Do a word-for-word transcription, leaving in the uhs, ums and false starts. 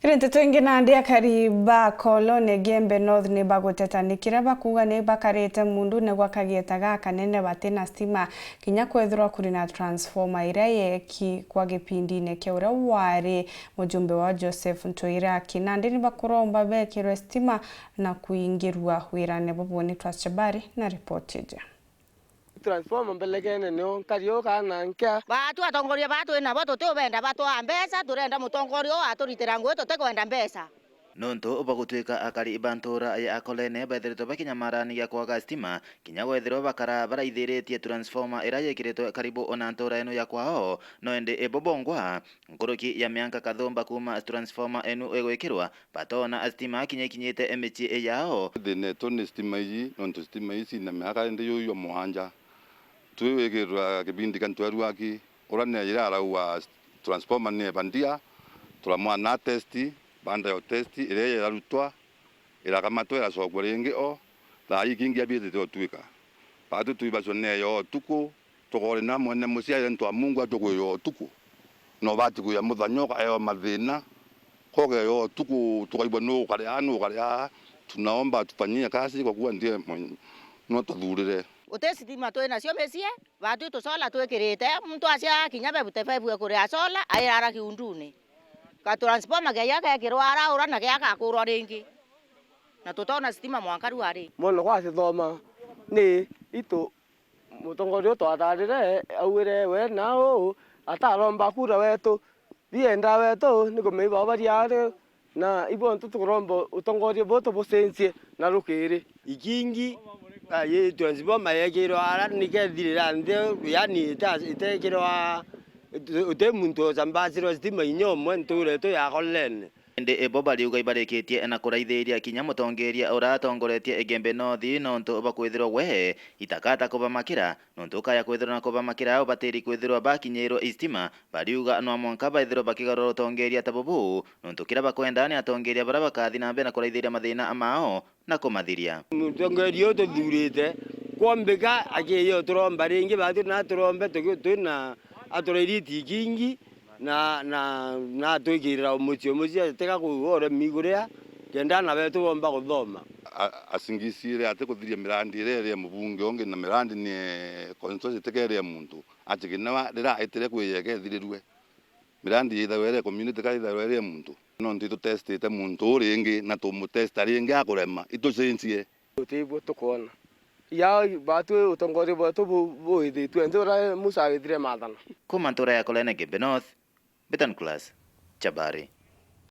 Iri nteto ingi nandi, akari ba Kolone Gembe North ni baguteta ni kiria bakuuga ni bakarite muundune gwa kagiita gakanene batina stima, kinya kwethirwa kuri na transformer iria yeki kwa gipindine kia uria wari mujumbe wa Joseph Ntwiraki. Nandi ni bakuromba bekirwe stima na kuingirua wirane bubu. Ni Twas Chabari na ripoti iji. Transformer mbelekene nio nkari uu kana nkea. Baatu atongoria baa twi nabo tutiubenda batwaa mbeca, turenda mutongoria uu aturitira ngui, tutikwenda mbeca. Nontu bwa gutwika akari ba ntuura ya Akolene bethiritwe bakinyamaranigia kwaga stima, kinya kwethirwa bakara baraithiritie transformer iria yekiritwe karibu na ntuura inu ya kwao, no indi ibo bongwa, nkuruki ya mianka kathumba kuuma transformer inu igwikirwa, batoona stima kinya ikinyite micii yao. Thina yetu ni stima iji, nontu stima iji cina miaka indi yuyu ya mwanja. Twi wikirwa kibindi kia Ntwiraki, uria ni aira araua transformer ni ebandia, turamwana test, baada ya test, iria irarutwa, irakamatwa, iracokua ringi o, thaa ii kingi abiitite utwika. Baatu twibacua ni eyo utuku, tukoorina mwene mucii aire ntu ya Mungu atwe kwiywa utuku. No bati kwiywa muthenya ukaewa mathina, kogeewa utuku tukaigua nu ukaria, nu ukaria. Tunaomba atufanyie kazi kwa kuwa ndie mwenye no tuthurire. Uti sitima twi nacio micii, baatu tusola twikirite, muntu acia kinya bebute bebue kuria sola, airara kiundune. Ka transformer geeja gekirwa araura na geakakurwa ringi. Na tutona sitima mwanka riu ari. Mwana gwa acithoma ni itu mutongoria uyu twatarire augire we na uu ataromba kura wetu, bienda wetu ni kumiiba baria ari, na ibonthe tukuromba utongoria buu tubucenjie na rukiri. Ikingi, ayi transformer yekirwa ara nikethirira nthi, yani ita-, itekirwa, uti muntu ucambacirwa sitima inya umwe ntuura yetu ya Kolene. Indi ibo bariuga ibarikitie na kuraithiria kinya mutongeria uria atongoretie Igembe North, nontu bwa kwithirwa we itakata kubamakira, nontu ukaya kwithirwa na kubamakira ubatiri kwithirwa bakinyirwe i stima. Bariuga no mwanka baithirwe bakigarura utongeria ta bubu, nontu kiria bakwenda ni atongeria baria bakathi na mbere na kuraithiria mathina mao na kumathiria. Mutongeria uyu tuthurite kwombika akiye uturomba ringi, baatu na aturombe tuki-, twina aturairiti ikingi, na, na, na atwikirira umucii, umucii atega ku-, uremi kuria, kenda ana betu bomba kuthoma. A-, acingicire ati kuthiria mirandi iria iri ya mubunge ungi, na mirandi ni constituency itikeria muntu. Ati kinya wa-, riria aitire kwija ikethirirue. Mirandi yithagwa iri ya community ka yithagwa iri ya muntu. Nontu itutestite muntu uu ringi na tumutesta ringi akurema, itucenjie. Gutibuo tukwona. Ya, baatu utongoria bwetu bu-, buwithitue nthi uria Musa awithire maathana. Kuuma ntuura ya Kolene Gembe North, Betan Class, Chabari.